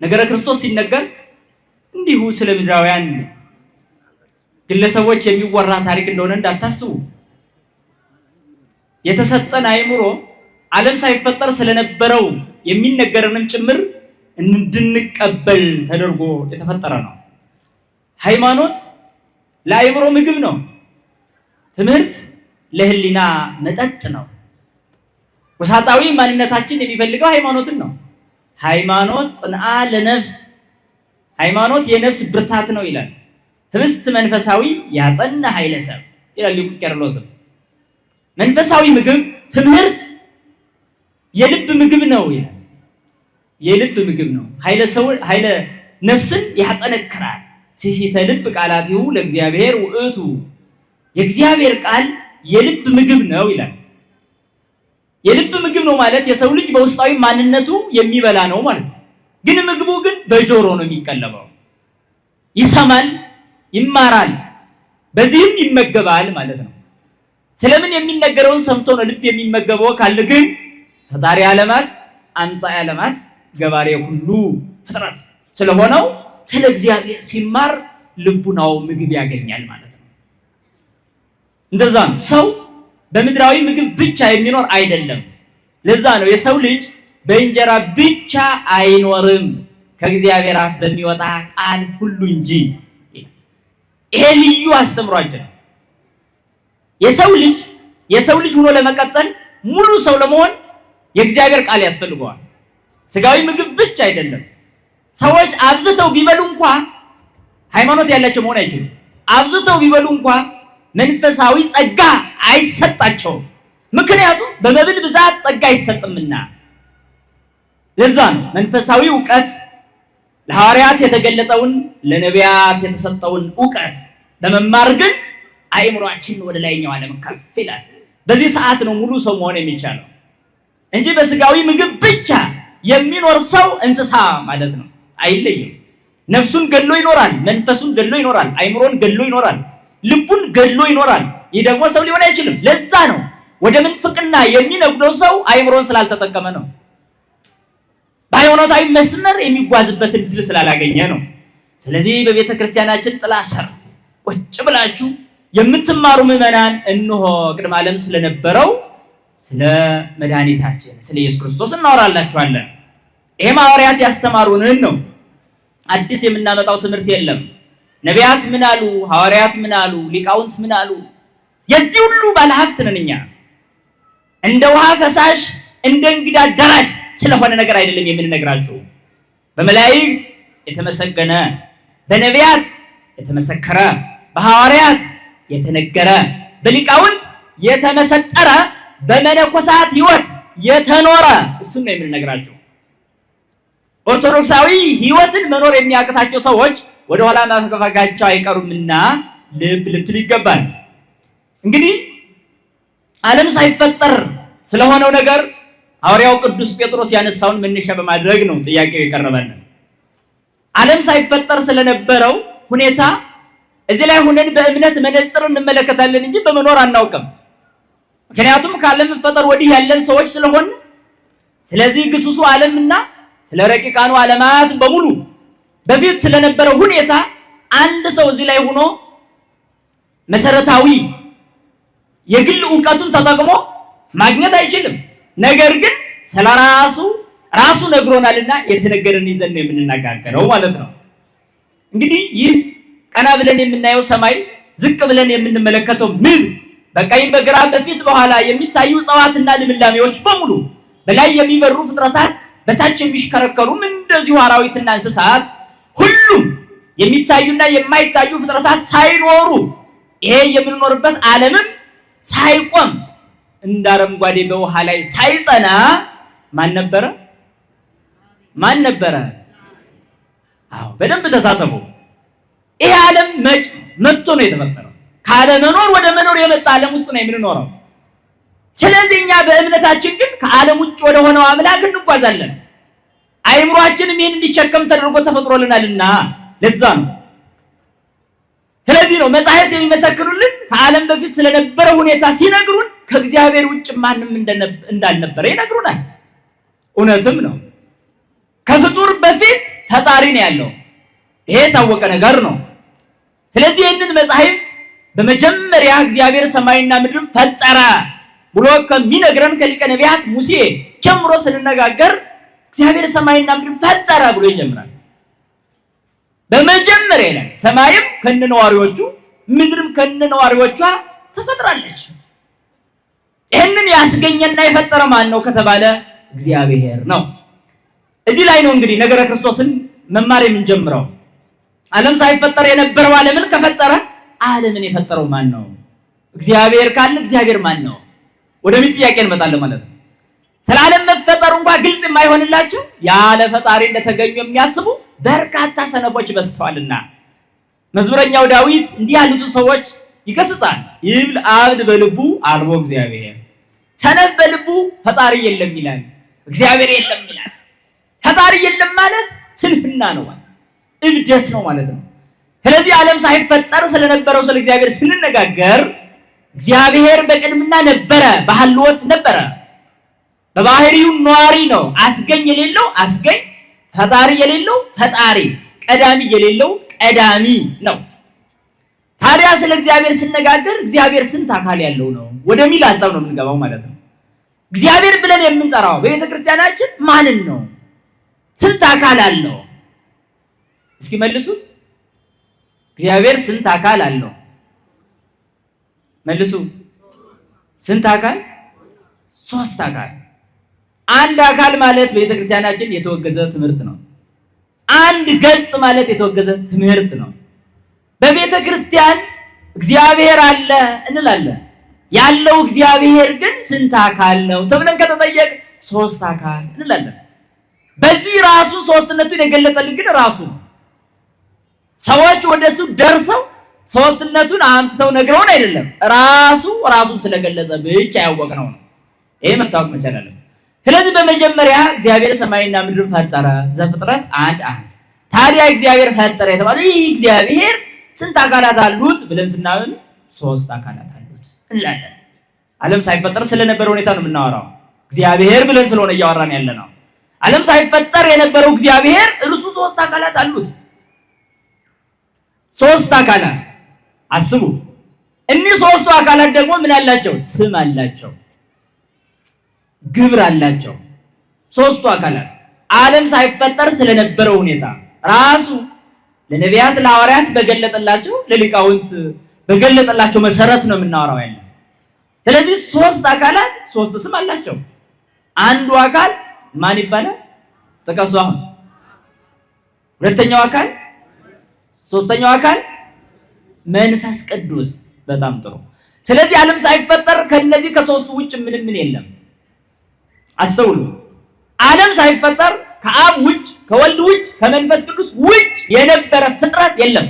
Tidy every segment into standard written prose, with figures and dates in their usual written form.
ነገረ ክርስቶስ ሲነገር እንዲሁ ስለ ምድራውያን ግለሰቦች የሚወራ ታሪክ እንደሆነ እንዳታስቡ። የተሰጠን አእምሮ ዓለም ሳይፈጠር ስለነበረው የሚነገርንም ጭምር እንድንቀበል ተደርጎ የተፈጠረ ነው። ሃይማኖት ለአእምሮ ምግብ ነው። ትምህርት ለሕሊና መጠጥ ነው። ውሳጣዊ ማንነታችን የሚፈልገው ሃይማኖትን ነው። ሃይማኖት ጽንዓ ለነፍስ፣ ሃይማኖት የነፍስ ብርታት ነው ይላል። ህብስት መንፈሳዊ ያጸና ኃይለ ሰብ ይላል ሊቁ ቄርሎስም። መንፈሳዊ ምግብ ትምህርት የልብ ምግብ ነው ይላል። የልብ ምግብ ነው። ኃይለ ሰው ኃይለ ነፍስን ያጠነክራል። ሲሲተ ልብ ቃላቲሁ ለእግዚአብሔር ውእቱ፣ የእግዚአብሔር ቃል የልብ ምግብ ነው ይላል። የልብ ምግብ ነው ማለት የሰው ልጅ በውስጣዊ ማንነቱ የሚበላ ነው ማለት ነው። ግን ምግቡ ግን በጆሮ ነው የሚቀለበው። ይሰማል፣ ይማራል፣ በዚህም ይመገባል ማለት ነው። ስለምን የሚነገረውን ሰምቶ ነው ልብ የሚመገበው ካለ ግን ፈጣሪ ዓለማት አምጻኢ ዓለማት ገባሬ ሁሉ ፍጥረት ስለሆነው ስለ እግዚአብሔር ሲማር ልቡናው ምግብ ያገኛል ማለት ነው። እንደዛ ነው። ሰው በምድራዊ ምግብ ብቻ የሚኖር አይደለም። ለዛ ነው የሰው ልጅ በእንጀራ ብቻ አይኖርም ከእግዚአብሔር አፍ በሚወጣ ቃል ሁሉ እንጂ። ይሄ ልዩ አስተምሯችን። የሰው ልጅ የሰው ልጅ ሆኖ ለመቀጠል፣ ሙሉ ሰው ለመሆን የእግዚአብሔር ቃል ያስፈልገዋል። ስጋዊ ምግብ ብቻ አይደለም። ሰዎች አብዝተው ቢበሉ እንኳ ሃይማኖት ያላቸው መሆን አይችሉም። አብዝተው ቢበሉ እንኳ መንፈሳዊ ጸጋ አይሰጣቸውም። ምክንያቱም በመብል ብዛት ጸጋ አይሰጥምና። ለዛ ነው መንፈሳዊ እውቀት ለሐዋርያት የተገለጠውን፣ ለነቢያት የተሰጠውን እውቀት በመማር ግን አእምሯችን ወደ ላይኛው ዓለም ከፍ ይላል። በዚህ ሰዓት ነው ሙሉ ሰው መሆን የሚቻለው እንጂ በስጋዊ ምግብ ብቻ የሚኖር ሰው እንስሳ ማለት ነው፣ አይለይም። ነፍሱን ገድሎ ይኖራል፣ መንፈሱን ገድሎ ይኖራል፣ አእምሮን ገድሎ ይኖራል፣ ልቡን ገድሎ ይኖራል። ይህ ደግሞ ሰው ሊሆን አይችልም። ለዛ ነው ወደ ምንፍቅና የሚነጉደው ሰው አእምሮን ስላልተጠቀመ ነው። በሃይማኖታዊ መስመር የሚጓዝበትን ድል ስላላገኘ ነው። ስለዚህ በቤተ ክርስቲያናችን ጥላ ስር ቁጭ ብላችሁ የምትማሩ ምዕመናን፣ እንሆ ቅድመ ዓለም ስለነበረው ስለ መድኃኒታችን ስለ ኢየሱስ ክርስቶስ እናወራላችኋለን። ይሄም ሐዋርያት ያስተማሩንን ነው። አዲስ የምናመጣው ትምህርት የለም። ነቢያት ምን አሉ? ሐዋርያት ምን አሉ? ሊቃውንት ምን አሉ? የዚህ ሁሉ ባለሀብት ነን እኛ። እንደ ውሃ ፈሳሽ እንደ እንግዳ ደራሽ ስለሆነ ነገር አይደለም የምንነግራችሁ። በመላእክት የተመሰገነ፣ በነቢያት የተመሰከረ፣ በሐዋርያት የተነገረ፣ በሊቃውንት የተመሰጠረ፣ በመነኮሳት ሕይወት የተኖረ እሱን ነው የምንነግራችሁ። ኦርቶዶክሳዊ ሕይወትን መኖር የሚያቅታቸው ሰዎች ወደ ኋላ ማፈግፈጋቸው አይቀሩምና ልብ ልትሉ ይገባል። እንግዲህ ዓለም ሳይፈጠር ስለሆነው ነገር ሐዋርያው ቅዱስ ጴጥሮስ ያነሳውን መነሻ በማድረግ ነው ጥያቄው የቀረበልን። ዓለም ሳይፈጠር ስለነበረው ሁኔታ እዚህ ላይ ሁነን በእምነት መነጽር እንመለከታለን እንጂ በመኖር አናውቅም። ምክንያቱም ከዓለም መፈጠር ወዲህ ያለን ሰዎች ስለሆን፣ ስለዚህ ግሱሱ ዓለምና ስለ ረቂቃኑ ዓለማት በሙሉ በፊት ስለነበረው ሁኔታ አንድ ሰው እዚህ ላይ ሆኖ መሰረታዊ የግል እውቀቱን ተጠቅሞ ማግኘት አይችልም። ነገር ግን ስለ ራሱ ራሱ ነግሮናልና የተነገረን ይዘን ነው የምንነጋገረው ማለት ነው። እንግዲህ ይህ ቀና ብለን የምናየው ሰማይ፣ ዝቅ ብለን የምንመለከተው ምድር፣ በቀኝ በግራ በፊት በኋላ የሚታዩ እጽዋትና ልምላሜዎች በሙሉ፣ በላይ የሚበሩ ፍጥረታት፣ በታች የሚሽከረከሩም እንደዚሁ አራዊትና እንስሳት፣ ሁሉም የሚታዩና የማይታዩ ፍጥረታት ሳይኖሩ፣ ይሄ የምንኖርበት ዓለምም ሳይቆም፣ እንደ አረንጓዴ በውሃ ላይ ሳይጸና ማን ነበረ? ማን ነበረ? አዎ፣ በደንብ ተሳተፉ። ይሄ ዓለም መጭ መጥቶ ነው የተፈጠረው። ካለመኖር ወደ መኖር የመጣ ዓለም ውስጥ ነው የምንኖረው። ስለዚህ እኛ በእምነታችን ግን ከዓለም ውጭ ወደ ሆነው አምላክ እንጓዛለን። አይምሯችንም ይህን እንዲሸከም ተደርጎ ተፈጥሮልናልና ለዛ ነው። ስለዚህ ነው መጻሕፍት የሚመሰክሩልን፣ ከዓለም በፊት ስለነበረው ሁኔታ ሲነግሩን ከእግዚአብሔር ውጭ ማንም እንዳልነበረ ይነግሩናል። እውነትም ነው። ከፍጡር በፊት ፈጣሪ ነው ያለው። ይሄ የታወቀ ነገር ነው። ስለዚህ ይህንን መጻሕፍት በመጀመሪያ እግዚአብሔር ሰማይና ምድርን ፈጠረ ብሎ ከሚነግረን ከሊቀ ነቢያት ሙሴ ጀምሮ ስንነጋገር እግዚአብሔር ሰማይና ምድርን ፈጠረ ብሎ ይጀምራል። በመጀመሪያ ይላል ሰማይም ከነነዋሪዎቹ ምድርም ከነነዋሪዎቿ ተፈጥራለች። ይህንን ያስገኘና የፈጠረ ማን ነው ከተባለ እግዚአብሔር ነው። እዚህ ላይ ነው እንግዲህ ነገረ ክርስቶስን መማር የምንጀምረው። ዓለም ሳይፈጠር የነበረው ዓለምን ከፈጠረ ዓለምን የፈጠረው ማን ነው? እግዚአብሔር ካልን እግዚአብሔር ማን ነው ወደሚል ጥያቄ እንመጣለን ማለት ነው። ስለ ዓለም መፈጠሩ እንኳን ግልጽ የማይሆንላቸው ያለ ፈጣሪ እንደተገኙ የሚያስቡ በርካታ ሰነፎች በዝተዋልና መዝሙረኛው ዳዊት እንዲህ ያሉትን ሰዎች ይገስጻል። ይብል አብድ በልቡ አልቦ እግዚአብሔር፣ ሰነፍ በልቡ ፈጣሪ የለም ይላል፣ እግዚአብሔር የለም ይላል። ፈጣሪ የለም ማለት ስንፍና ነው ማለት እብደት ነው ማለት ነው። ስለዚህ ዓለም ሳይፈጠር ስለነበረው ስለ እግዚአብሔር ስንነጋገር እግዚአብሔር በቅድምና ነበረ፣ በሀልወት ነበረ፣ በባህሪው ነዋሪ ነው። አስገኝ የሌለው አስገኝ፣ ፈጣሪ የሌለው ፈጣሪ፣ ቀዳሚ የሌለው ቀዳሚ ነው። ታዲያ ስለ እግዚአብሔር ስነጋገር እግዚአብሔር ስንት አካል ያለው ነው ወደሚል ሀሳብ ነው የምንገባው ማለት ነው። እግዚአብሔር ብለን የምንጠራው በቤተ ክርስቲያናችን ማንን ነው? ስንት አካል አለው? እስኪ መልሱ። እግዚአብሔር ስንት አካል አለው? መልሱ። ስንት አካል? ሶስት አካል። አንድ አካል ማለት በቤተ ክርስቲያናችን የተወገዘ ትምህርት ነው። አንድ ገጽ ማለት የተወገዘ ትምህርት ነው። በቤተ ክርስቲያን እግዚአብሔር አለ እንላለን። ያለው እግዚአብሔር ግን ስንት አካል ነው ተብለን ከተጠየቅ ሶስት አካል እንላለን። በዚህ ራሱ ሶስትነቱን የገለጠልን ግን ራሱ ነው። ሰዎች ወደሱ ደርሰው ሶስትነቱን አምጥተው ነግረውን አይደለም፣ ራሱ ራሱን ስለገለጸ ብቻ ያወቅነው ነው። ይሄ መታወቅ መቻል አለበት። ስለዚህ በመጀመሪያ እግዚአብሔር ሰማይና ምድርን ፈጠረ፣ ዘፍጥረት 1:1። ታዲያ እግዚአብሔር ፈጠረ የተባለው ይህ እግዚአብሔር ስንት አካላት አሉት ብለን ስናምን ሶስት አካላት አሉት እንላለን። ዓለም ሳይፈጠር ስለነበረ ሁኔታ ነው የምናወራው። እግዚአብሔር ብለን ስለሆነ እያወራን ያለ ነው። ዓለም ሳይፈጠር የነበረው እግዚአብሔር እርሱ ሶስት አካላት አሉት። ሶስት አካላት አስቡ። እኒህ ሶስቱ አካላት ደግሞ ምን አላቸው? ስም አላቸው፣ ግብር አላቸው። ሶስቱ አካላት ዓለም ሳይፈጠር ስለነበረው ሁኔታ ራሱ ለነቢያት ለሐዋርያት በገለጠላቸው ለሊቃውንት በገለጠላቸው መሰረት ነው የምናወራው ያለ። ስለዚህ ሶስት አካላት ሶስት ስም አላቸው። አንዱ አካል ማን ይባላል? ጥቀሱ አሁን። ሁለተኛው አካል፣ ሶስተኛው አካል መንፈስ ቅዱስ። በጣም ጥሩ። ስለዚህ ዓለም ሳይፈጠር ከነዚህ ከሶስቱ ውጭ ምንም ምን የለም። አስተውሉ። ዓለም ሳይፈጠር ከአብ ውጭ ከወልድ ውጭ ከመንፈስ ቅዱስ ውጭ የነበረ ፍጥረት የለም።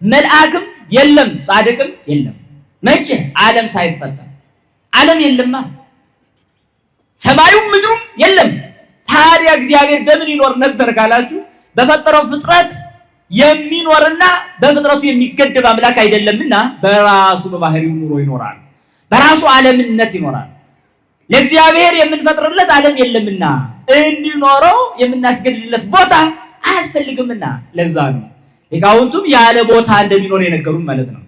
መልአክም የለም፣ ጻድቅም የለም። መቼ? ዓለም ሳይፈጠር ዓለም የለማ፣ ሰማዩም ምድሩም የለም። ታዲያ እግዚአብሔር በምን ይኖር ነበር ካላችሁ በፈጠረው ፍጥረት የሚኖርና በፍጥረቱ የሚገደብ አምላክ አይደለምና በራሱ በባህሪው ኑሮ ይኖራል። በራሱ ዓለምነት ይኖራል። ለእግዚአብሔር የምንፈጥርለት ዓለም የለምና እንዲኖረው የምናስገድድለት ቦታ አያስፈልግምና ለዛ ነው ሊቃውንቱም ያለ ቦታ እንደሚኖር የነገሩን ማለት ነው።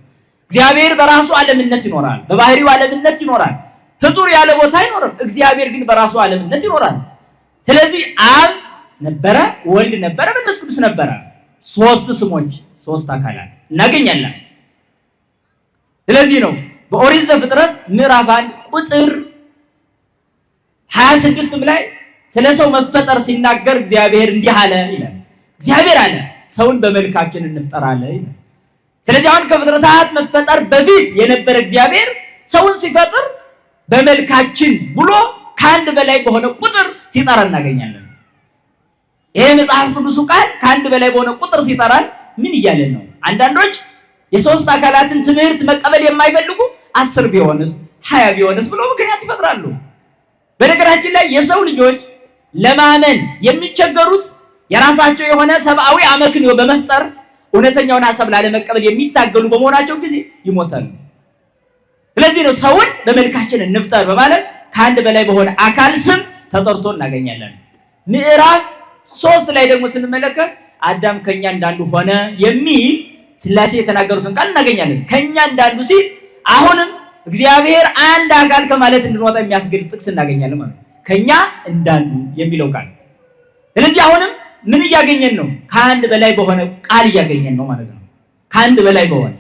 እግዚአብሔር በራሱ ዓለምነት ይኖራል፣ በባህሪው ዓለምነት ይኖራል። ፍጡር ያለ ቦታ አይኖርም። እግዚአብሔር ግን በራሱ ዓለምነት ይኖራል። ስለዚህ አብ ነበረ፣ ወልድ ነበረ፣ መንፈስ ቅዱስ ነበረ። ሶስት ስሞች፣ ሶስት አካላት እናገኛለን። ስለዚህ ነው በኦሪት ዘፍጥረት ምዕራፍ 1 ቁጥር 26 ላይ ስለ ሰው መፈጠር ሲናገር እግዚአብሔር እንዲህ አለ ይላል። እግዚአብሔር አለ ሰውን በመልካችን እንፍጠር አለ ይላል። ስለዚህ አሁን ከፍጥረታት መፈጠር በፊት የነበረ እግዚአብሔር ሰውን ሲፈጥር በመልካችን ብሎ ከአንድ በላይ በሆነ ቁጥር ሲጠራ እናገኛለን። ይሄ መጽሐፍ ቅዱሱ ቃል ከአንድ በላይ በሆነ ቁጥር ሲጠራን ምን እያለን ነው? አንዳንዶች የሶስት አካላትን ትምህርት መቀበል የማይፈልጉ 10 ቢሆንስ 20 ቢሆንስ ብሎ ምክንያት ይፈጥራሉ። በነገራችን ላይ የሰው ልጆች ለማመን የሚቸገሩት የራሳቸው የሆነ ሰብአዊ አመክንዮ በመፍጠር እውነተኛውን ሐሳብ ላለመቀበል የሚታገሉ በመሆናቸው ጊዜ ይሞታሉ። ስለዚህ ነው ሰውን በመልካችን እንፍጠር በማለት ከአንድ በላይ በሆነ አካል ስም ተጠርቶ እናገኛለን። ምዕራፍ 3 ላይ ደግሞ ስንመለከት አዳም ከኛ እንዳንዱ ሆነ የሚል ሥላሴ የተናገሩትን ቃል እናገኛለን። ከኛ እንዳንዱ ሲል አሁንም እግዚአብሔር አንድ አካል ከማለት እንድንወጣ የሚያስገድድ ጥቅስ እናገኛለን ማለት ነው። ከኛ እንዳንዱ የሚለው ቃል። ስለዚህ አሁንም ምን እያገኘን ነው? ከአንድ በላይ በሆነ ቃል እያገኘን ነው ማለት ነው። ከአንድ በላይ በሆነ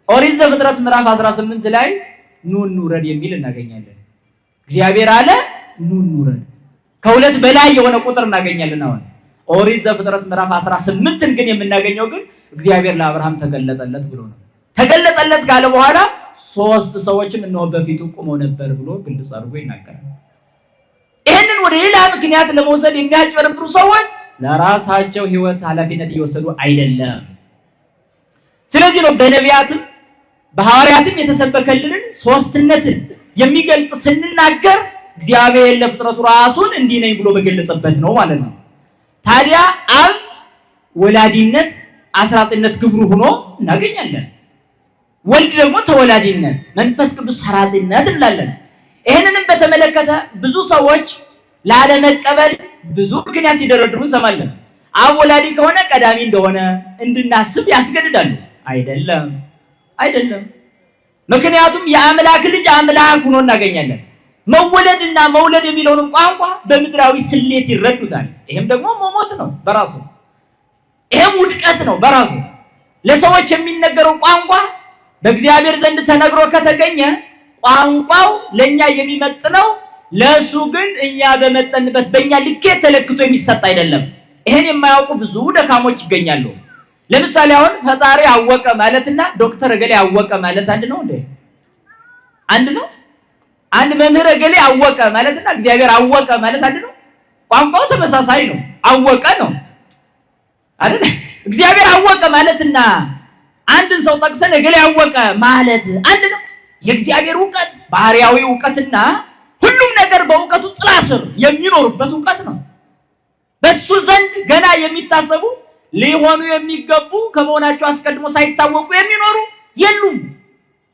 ኦሪት ዘፍጥረት ምዕራፍ 18 ላይ ኑ እንውረድ የሚል እናገኛለን። እግዚአብሔር አለ ኑ እንውረድ። ከሁለት በላይ የሆነ ቁጥር እናገኛለን። አሁን ኦሪት ዘፍጥረት ምዕራፍ 18ን ግን የምናገኘው ግን እግዚአብሔር ለአብርሃም ተገለጠለት ብሎ ነው። ተገለጠለት ካለ በኋላ ሶስት ሰዎችም እነሆ በፊቱ ቆመው ነበር ብሎ ግልጽ አድርጎ ይናገራል። ይህንን ወደ ሌላ ምክንያት ለመውሰድ የሚያጭበረብሩ ሰዎች ለራሳቸው ሕይወት ኃላፊነት እየወሰዱ አይደለም። ስለዚህ ነው በነቢያትም በሐዋርያትም የተሰበከልንን ሶስትነትን የሚገልጽ ስንናገር እግዚአብሔር ለፍጥረቱ ራሱን እንዲህ ነኝ ብሎ በገለጸበት ነው ማለት ነው። ታዲያ አብ ወላዲነት አስራጽነት ግብሩ ሆኖ እናገኛለን። ወልድ ደግሞ ተወላዲነት፣ መንፈስ ቅዱስ ሰራጺነት እንላለን። ይህንንም በተመለከተ ብዙ ሰዎች ላለመቀበል ብዙ ምክንያት ሲደረድሩ እንሰማለን። አብ ወላዲ ከሆነ ቀዳሚ እንደሆነ እንድናስብ ያስገድዳሉ። አይደለም፣ አይደለም። ምክንያቱም የአምላክ ልጅ አምላክ ሆኖ እናገኛለን። መወለድና መውለድ የሚለውንም ቋንቋ በምድራዊ ስሌት ይረዱታል። ይሄም ደግሞ መሞት ነው በራሱ፣ ይሄም ውድቀት ነው በራሱ። ለሰዎች የሚነገረው ቋንቋ በእግዚአብሔር ዘንድ ተነግሮ ከተገኘ ቋንቋው ለኛ የሚመጥነው ለእሱ ግን እኛ በመጠንበት በእኛ ልኬት ተለክቶ የሚሰጥ አይደለም። ይሄን የማያውቁ ብዙ ደካሞች ይገኛሉ። ለምሳሌ አሁን ፈጣሪ አወቀ ማለትና ዶክተር እገሌ አወቀ ማለት አንድ ነው እንዴ? አንድ ነው? አንድ መምህር እገሌ አወቀ ማለትና እግዚአብሔር አወቀ ማለት አንድ ነው? ቋንቋው ተመሳሳይ ነው። አወቀ ነው አይደል? እግዚአብሔር አወቀ ማለትና አንድን ሰው ጠቅሰን እገሌ አወቀ ማለት አንድ ነው? የእግዚአብሔር እውቀት ባህሪያዊ እውቀትና ሁሉም ነገር በእውቀቱ ጥላ ስር የሚኖሩበት እውቀት ነው። በሱ ዘንድ ገና የሚታሰቡ ሊሆኑ የሚገቡ ከመሆናቸው አስቀድሞ ሳይታወቁ የሚኖሩ የሉም።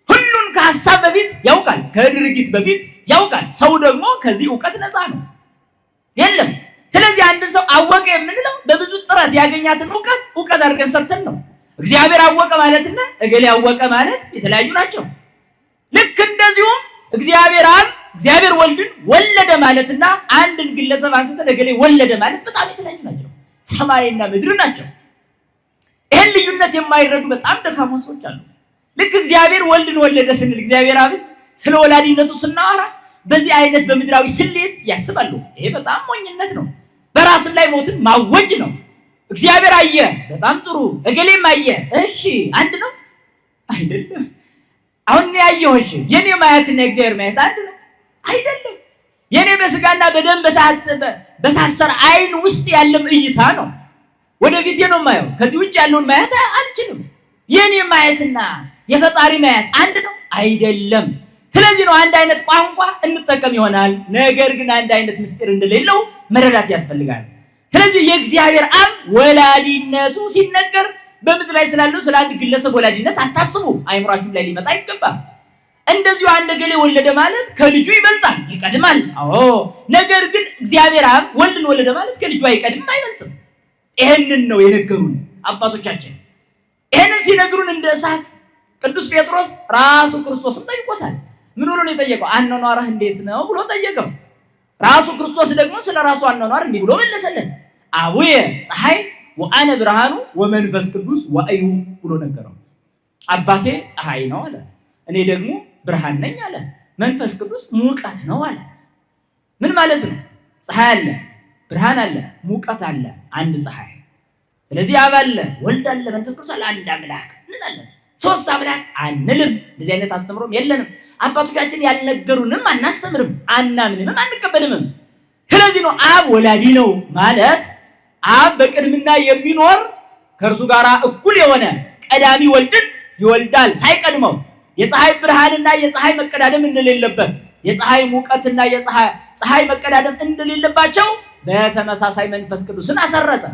ሁሉን ከሀሳብ በፊት ያውቃል፣ ከድርጊት በፊት ያውቃል። ሰው ደግሞ ከዚህ እውቀት ነፃ ነው፣ የለም። ስለዚህ አንድን ሰው አወቀ የምንለው በብዙ ጥረት ያገኛትን እውቀት እውቀት አድርገን ሰርተን ነው። እግዚአብሔር አወቀ ማለትና እገሌ አወቀ ማለት የተለያዩ ናቸው። ልክ እንደዚሁም እግዚአብሔር አብ እግዚአብሔር ወልድን ወለደ ማለትና አንድን ግለሰብ አንስተን እገሌ ወለደ ማለት በጣም የተለያዩ ናቸው። ሰማይና ምድር ናቸው። ይህን ልዩነት የማይረዱ በጣም ደካማ ሰዎች አሉ። ልክ እግዚአብሔር ወልድን ወለደ ስንል እግዚአብሔር አብ ስለ ወላዲነቱ ስናወራ በዚህ አይነት በምድራዊ ስሌት ያስባሉ። ይሄ በጣም ሞኝነት ነው። በራስም ላይ ሞትን ማወጅ ነው። እግዚአብሔር አየ፣ በጣም ጥሩ። እገሌም አየ፣ እሺ፣ አንድ ነው አይደለም? አሁን እኔ ያየሁ፣ እሺ፣ የኔ ማየትና የእግዚአብሔር ማየት አንድ ነው አይደለም? የኔ በስጋና በደም በታሰረ አይን ውስጥ ያለም እይታ ነው። ወደፊቴ ነው የማየው። ከዚህ ውጭ ያለውን ማየት አልችልም። የኔ ማየትና የፈጣሪ ማየት አንድ ነው አይደለም። ስለዚህ ነው አንድ አይነት ቋንቋ እንጠቀም ይሆናል፣ ነገር ግን አንድ አይነት ምስጢር እንደሌለው መረዳት ያስፈልጋል። ስለዚህ የእግዚአብሔር አብ ወላዲነቱ ሲነገር በምድር ላይ ስላለው ስለ አንድ ግለሰብ ወላዲነት አታስቡ። አይምሯችሁ ላይ ሊመጣ አይገባም። እንደዚሁ አንድ ገሌ ወለደ ማለት ከልጁ ይበልጣል፣ ይቀድማል። አዎ፣ ነገር ግን እግዚአብሔር አብ ወልድን ወለደ ማለት ከልጁ አይቀድምም፣ አይበልጥም። ይሄንን ነው የነገሩን አባቶቻችን። ይሄንን ሲነግሩን እንደ እሳት ቅዱስ ጴጥሮስ ራሱ ክርስቶስን ጠይቆታል። ምን ብሎ ነው የጠየቀው? አኗኗርህ እንዴት ነው ብሎ ጠየቀው። ራሱ ክርስቶስ ደግሞ ስለ ራሱ አኗኗር እንዲህ ብሎ መለሰለት። አቡየ ፀሐይ ወአነ ብርሃኑ ወመንፈስ ቅዱስ ወአዩ ብሎ ነገረው። አባቴ ፀሐይ ነው አለ፣ እኔ ደግሞ ብርሃን ነኝ አለ። መንፈስ ቅዱስ ሙቀት ነው አለ። ምን ማለት ነው? ፀሐይ አለ፣ ብርሃን አለ፣ ሙቀት አለ፣ አንድ ፀሐይ። ስለዚህ አብ አለ፣ ወልድ አለ፣ መንፈስ ቅዱስ አለ፣ አንድ አምላክ እንላለን። ሶስት አምላክ አንልም። እንደዚህ አይነት አስተምሮም የለንም። አባቶቻችን ያልነገሩንም አናስተምርም፣ አናምንምም፣ አንቀበልምም። ስለዚህ ነው አብ ወላዲ ነው ማለት አብ በቅድምና የሚኖር ከእርሱ ጋር እኩል የሆነ ቀዳሚ ወልድን ይወልዳል ሳይቀድመው የፀሐይ ብርሃንና የፀሐይ መቀዳደም እንደሌለበት የፀሐይ ሙቀትና የፀሐይ መቀዳደም እንደሌለባቸው በተመሳሳይ መንፈስ ቅዱስን አሰረጸ።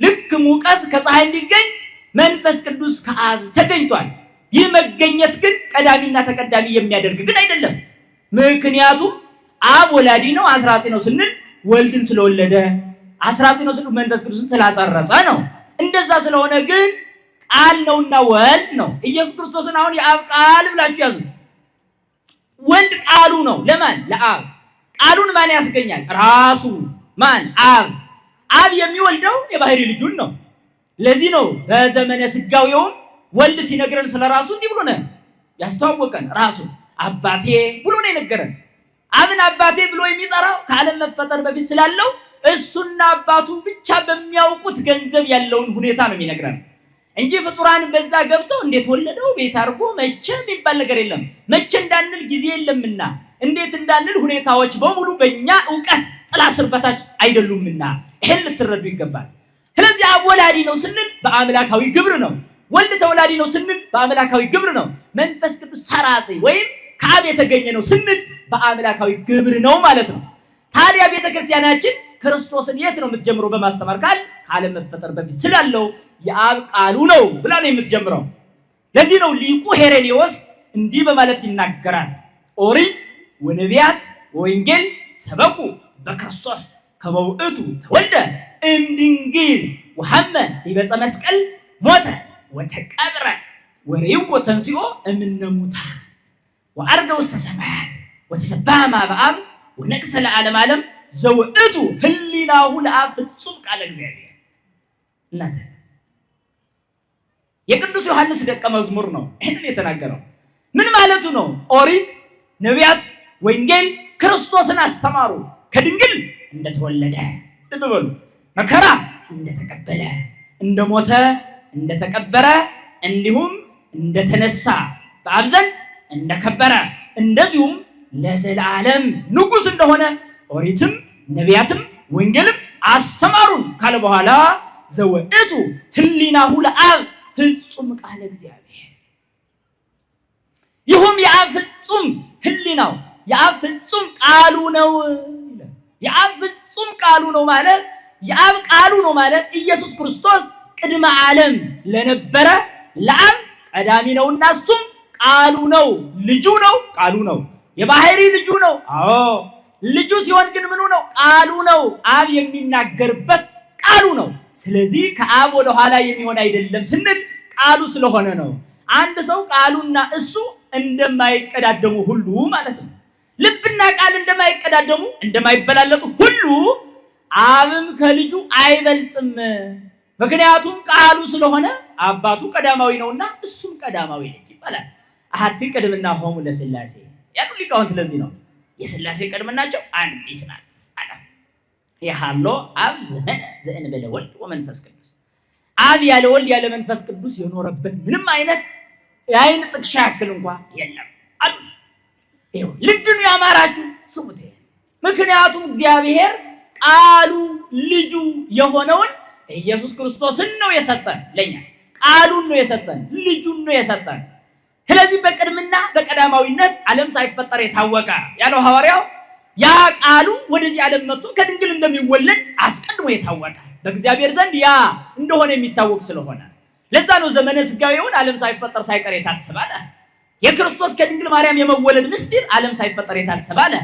ልክ ሙቀት ከፀሐይ እንዲገኝ መንፈስ ቅዱስ ከአብ ተገኝቷል። ይህ መገኘት ግን ቀዳሚና ተቀዳሚ የሚያደርግ ግን አይደለም። ምክንያቱም አብ ወላዲ ነው አስራጺ ነው ስንል ወልድን ስለወለደ፣ አስራጺ ነው ስንል መንፈስ ቅዱስን ስላጸረጸ ነው። እንደዛ ስለሆነ ግን ቃል ነውና ወልድ ነው። ኢየሱስ ክርስቶስን አሁን የአብ ቃል ብላችሁ ያዙት። ወልድ ቃሉ ነው። ለማን? ለአብ። ቃሉን ማን ያስገኛል? ራሱ ማን? አብ። አብ የሚወልደው የባህሪ ልጁን ነው። ለዚህ ነው በዘመነ ስጋዌውም ወልድ ሲነግረን ስለ ራሱ እንዲህ ብሎ ነው ያስተዋወቀን። ራሱ አባቴ ብሎ ነው የነገረን። አብን አባቴ ብሎ የሚጠራው ከዓለም መፈጠር በፊት ስላለው እሱና አባቱ ብቻ በሚያውቁት ገንዘብ ያለውን ሁኔታ ነው የሚነግረን እንጂ ፍጡራን በዛ ገብተው እንዴት ወለደው ቤት አድርጎ መቼ የሚባል ነገር የለም። መቼ እንዳንል ጊዜ የለምና እንዴት እንዳንል ሁኔታዎች በሙሉ በእኛ እውቀት ጥላ ስር በታች አይደሉምና ይሄን ልትረዱ ይገባል። ስለዚህ አብ ወላዲ ነው ስንል በአምላካዊ ግብር ነው። ወልድ ተወላዲ ነው ስንል በአምላካዊ ግብር ነው። መንፈስ ቅዱስ ሰራጺ ወይም ከአብ የተገኘ ነው ስንል በአምላካዊ ግብር ነው ማለት ነው። ታዲያ ቤተክርስቲያናችን ክርስቶስን የት ነው የምትጀምረው በማስተማር ካል ከዓለም መፈጠር በፊት ስላለው የአብ ቃሉ ነው ብላ ነው የምትጀምረው። ለዚህ ነው ሊቁ ሄሬኔዎስ እንዲህ በማለት ይናገራል። ኦሪት ወነቢያት ወንጌል ሰበኩ በክርስቶስ ከመውእቱ ተወልደ እምድንግል ወሐመ ዲበ መስቀል ሞተ ወተቀብረ ወሬይዎ ተንሥኦ እምነ ሙታን ወዐርገ ውስተ ሰማያት ወተሰብሐ በአብ ወነግሠ ለዓለመ ዓለም ዘውእቱ ህሊናሁ ለአብ ፍጹም ቃለ እግዚአብሔር። እናት የቅዱስ ዮሐንስ ደቀ መዝሙር ነው ይህንን የተናገረው። ምን ማለቱ ነው? ኦሪት፣ ነቢያት፣ ወንጌል ክርስቶስን አስተማሩ። ከድንግል እንደተወለደ ልብ በሉ፣ መከራ እንደተቀበለ፣ እንደሞተ፣ እንደተቀበረ፣ እንዲሁም እንደተነሳ፣ በአብ ዘንድ እንደከበረ፣ እንደዚሁም ለዘላለም ንጉሥ እንደሆነ ኦሪትም ነቢያትም ወንጌልም አስተማሩን ካለ በኋላ ዘውእቱ ህሊናሁ ለአብ ፍጹም ቃለ እግዚአብሔር። ይሁም የአብ ፍጹም ህሊናው የአብ ፍጹም ቃሉ ነው። የአብ ፍጹም ቃሉ ነው ማለት የአብ ቃሉ ነው ማለት ኢየሱስ ክርስቶስ ቅድመ ዓለም ለነበረ ለአብ ቀዳሚ ነውና እሱም ቃሉ ነው። ልጁ ነው፣ ቃሉ ነው። የባህሪ ልጁ ነው። አዎ ልጁ ሲሆን ግን ምኑ ነው? ቃሉ ነው። አብ የሚናገርበት ቃሉ ነው። ስለዚህ ከአብ ወደ ኋላ የሚሆን አይደለም ስንል ቃሉ ስለሆነ ነው። አንድ ሰው ቃሉና እሱ እንደማይቀዳደሙ ሁሉ ማለት ነው። ልብና ቃል እንደማይቀዳደሙ እንደማይበላለጡ ሁሉ አብም ከልጁ አይበልጥም። ምክንያቱም ቃሉ ስለሆነ አባቱ ቀዳማዊ ነውና እሱም ቀዳማዊ ነች ይባላል። አሐቲ ቅድምና ሆሙ ለሥላሴ ያሉ ሊቃውንት ለዚህ ነው የሥላሴ ቅድምናቸው አንዲት ናት አለ። የሃሎ አብ ዘመነ ዘእንበለ ወልድ ወመንፈስ ቅዱስ። አብ ያለ ወልድ ያለ መንፈስ ቅዱስ የኖረበት ምንም አይነት የአይን ጥቅሻ ያክል እንኳ የለም አሉ። ይኸው ልድኑ ያማራችሁ ስሙት። ምክንያቱም እግዚአብሔር ቃሉ ልጁ የሆነውን ኢየሱስ ክርስቶስን ነው የሰጠን ለኛ። ቃሉን ነው የሰጠን፣ ልጁን ነው የሰጠን። ስለዚህ በቅድምና በቀዳማዊነት ዓለም ሳይፈጠር የታወቀ ያለው ሐዋርያው ያ ቃሉ ወደዚህ ዓለም መጥቶ ከድንግል እንደሚወለድ አስቀድሞ የታወቀ በእግዚአብሔር ዘንድ ያ እንደሆነ የሚታወቅ ስለሆነ ለዛ ነው ዘመነ ሥጋዌውን ዓለም ሳይፈጠር ሳይቀር የታሰበ አለ። የክርስቶስ ከድንግል ማርያም የመወለድ ምስጢር ዓለም ሳይፈጠር የታሰበ አለ።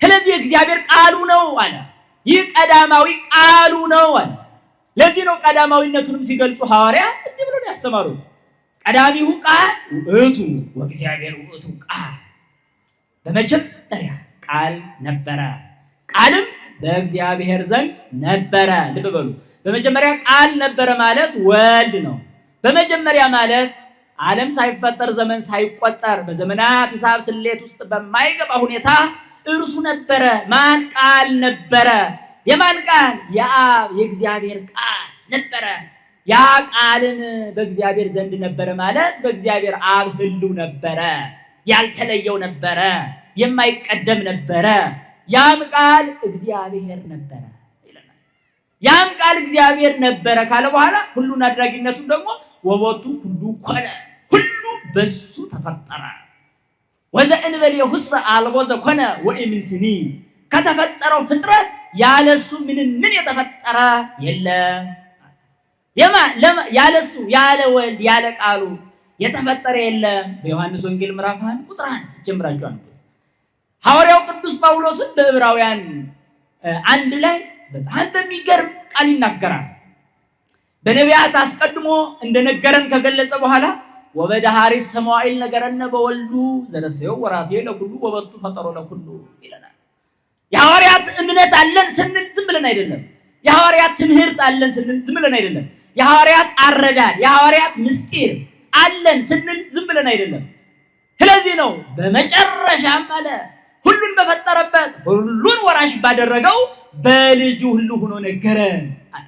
ስለዚህ እግዚአብሔር ቃሉ ነው አለ። ይህ ቀዳማዊ ቃሉ ነው አለ። ለዚህ ነው ቀዳማዊነቱንም ሲገልጹ ሐዋርያት እንዲህ ብሎ ነው ያስተማሩ። ቀዳሚሁ ቃል ውእቱ ወእግዚአብሔር ውእቱ ቃል። በመጀመሪያ ቃል ነበረ፣ ቃልም በእግዚአብሔር ዘንድ ነበረ። ልብ በሉ። በመጀመሪያ ቃል ነበረ ማለት ወልድ ነው። በመጀመሪያ ማለት ዓለም ሳይፈጠር ዘመን ሳይቆጠር በዘመናት ሂሳብ ስሌት ውስጥ በማይገባ ሁኔታ እርሱ ነበረ። ማን? ቃል ነበረ። የማን ቃል? የአብ የእግዚአብሔር ቃል ነበረ። ያ ቃልን በእግዚአብሔር ዘንድ ነበረ ማለት በእግዚአብሔር አብ ሕልው ነበረ፣ ያልተለየው ነበረ፣ የማይቀደም ነበረ። ያም ቃል እግዚአብሔር ነበረ ይለናል። ያም ቃል እግዚአብሔር ነበረ ካለ በኋላ ሁሉን አድራጊነቱን ደግሞ ወቦቱ ሁሉ ኮነ፣ ሁሉ በሱ ተፈጠረ። ወዘእንበሌሁሰ አልቦ ዘኮነ ወኢምንትኒ፣ ከተፈጠረው ፍጥረት ያለሱ ምንም ምን የተፈጠረ የለም። ያለሱ ያለ ወልድ ያለ ቃሉ የተፈጠረ የለም። በዮሐንስ ወንጌል ምዕራፍ 1 ቁጥር 1 ጀምራችሁ አንብቡት። ሐዋርያው ቅዱስ ጳውሎስም በዕብራውያን 1 ላይ በጣም በሚገርም ቃል ይናገራል። በነቢያት አስቀድሞ እንደነገረን ከገለጸ በኋላ ወበደኃሪት መዋዕል ነገረነ በወልዱ ዘረሰዮ ወራሴ ለኩሉ ወበቱ ፈጠሮ ለኩሉ ይለናል። የሐዋርያት እምነት አለን ስንል ዝም ብለን አይደለም። የሐዋርያት ትምህርት አለን ስንል ዝም ብለን አይደለም። የሐዋርያት አረዳድ፣ የሐዋርያት ምስጢር አለን ስንል ዝም ብለን አይደለም። ስለዚህ ነው በመጨረሻም አለ ሁሉን በፈጠረበት ሁሉን ወራሽ ባደረገው በልጁ ሁሉ ሆኖ ነገረን አለ።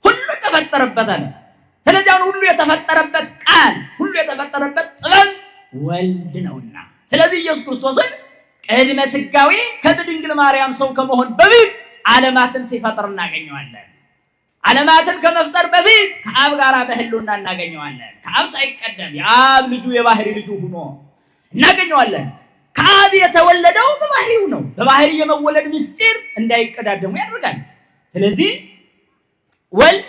ሁሉን ተፈጠረበት አለ። ስለዚህ አሁን ሁሉ የተፈጠረበት ቃል ሁሉ የተፈጠረበት ጥበብ ወልድ ነውና፣ ስለዚህ ኢየሱስ ክርስቶስን ቅድመ ሥጋዌ ከድንግል ማርያም ሰው ከመሆን በፊት ዓለማትን ሲፈጥር እናገኘዋለን። ዓለማትን ከመፍጠር በፊት ከአብ ጋር በህልውና እናገኘዋለን። ከአብ ሳይቀደም የአብ ልጁ የባህሪ ልጁ ሆኖ እናገኘዋለን። ከአብ የተወለደው በባህሪው ነው። በባህሪ የመወለድ ምስጢር እንዳይቀዳደሙ ያደርጋል። ስለዚህ ወልድ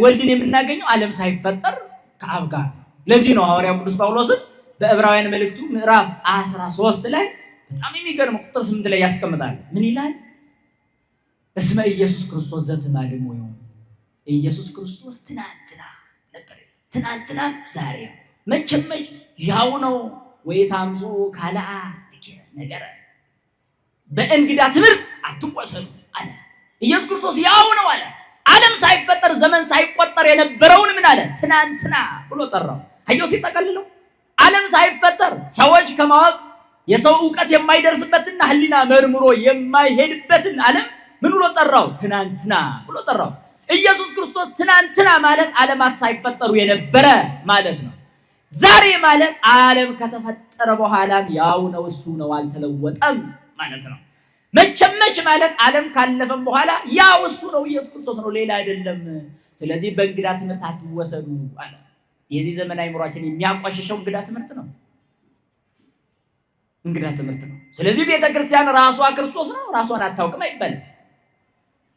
ወልድን የምናገኘው ዓለም ሳይፈጠር ከአብ ጋር ነው። ለዚህ ነው ሐዋርያው ቅዱስ ጳውሎስን በዕብራውያን መልእክቱ ምዕራፍ 13 ላይ በጣም የሚገርም ቁጥር 8 ላይ ያስቀምጣል። ምን ይላል? እስመ ኢየሱስ ክርስቶስ ዘትማልሞ ይሁን፣ ኢየሱስ ክርስቶስ ትናንትና ነበር፣ ትናንትና ዛሬ መቼም መች ያው ነው። ወኢታምጹ ካልአ ነገረ፣ በእንግዳ ትምህርት አትወሰዱ አለ። ኢየሱስ ክርስቶስ ያው ነው አለ። ዓለም ሳይፈጠር ዘመን ሳይቆጠር የነበረውን ምን አለ? ትናንትና ብሎ ጠራው። አየው ሲጠቀልለው ዓለም ሳይፈጠር ሰዎች ከማወቅ የሰው እውቀት የማይደርስበትና ሕሊና መርምሮ የማይሄድበትን ዓለም ምን ብሎ ጠራው? ትናንትና ብሎ ጠራው። ኢየሱስ ክርስቶስ ትናንትና ማለት ዓለማት ሳይፈጠሩ የነበረ ማለት ነው። ዛሬ ማለት ዓለም ከተፈጠረ በኋላም ያው ነው፣ እሱ ነው፣ አልተለወጠም ማለት ነው። መቼም መች ማለት ዓለም ካለፈም በኋላ ያው እሱ ነው፣ ኢየሱስ ክርስቶስ ነው፣ ሌላ አይደለም። ስለዚህ በእንግዳ ትምህርት አትወሰዱ አለ። የዚህ ዘመን አይምሯችን የሚያቋሽሸው እንግዳ ትምህርት ነው፣ እንግዳ ትምህርት ነው። ስለዚህ ቤተ ክርስቲያን ራሷ ክርስቶስ ነው፣ ራሷን አታውቅም አይባልም።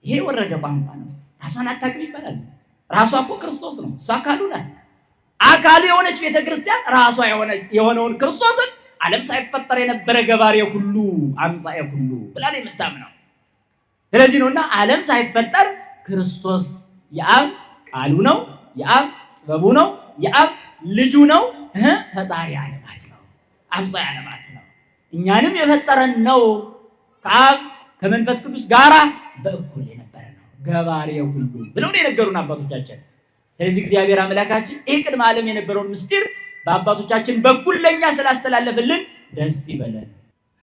ይሄ የወረደ ቋንቋ ነው። ራሷን አታውቅም ይባላል። ራሷ እኮ ክርስቶስ ነው፣ እሷ አካሉ ናት። አካሉ የሆነች ቤተ ክርስቲያን ራሷ የሆነውን ክርስቶስን ዓለም ሳይፈጠር የነበረ ገባሬ ሁሉ አምጻኤ ሁሉ ብላ ነው የምታምነው። ስለዚህ ነውና ዓለም ሳይፈጠር ክርስቶስ የአብ ቃሉ ነው፣ የአብ ጥበቡ ነው፣ የአብ ልጁ ነው፣ ፈጣሪ ዓለማት ነው፣ አምጻኤ ዓለማት ነው። እኛንም የፈጠረን ነው። ከአብ ከመንፈስ ቅዱስ ጋራ በእኩል የነበረ ነው፣ ገባሬ ሁሉ ብለው ነው የነገሩን አባቶቻችን። ስለዚህ እግዚአብሔር አምላካችን ይህ ቅድመ ዓለም የነበረውን ምስጢር በአባቶቻችን በኩል ለኛ ስላስተላለፍልን ደስ ይበለን።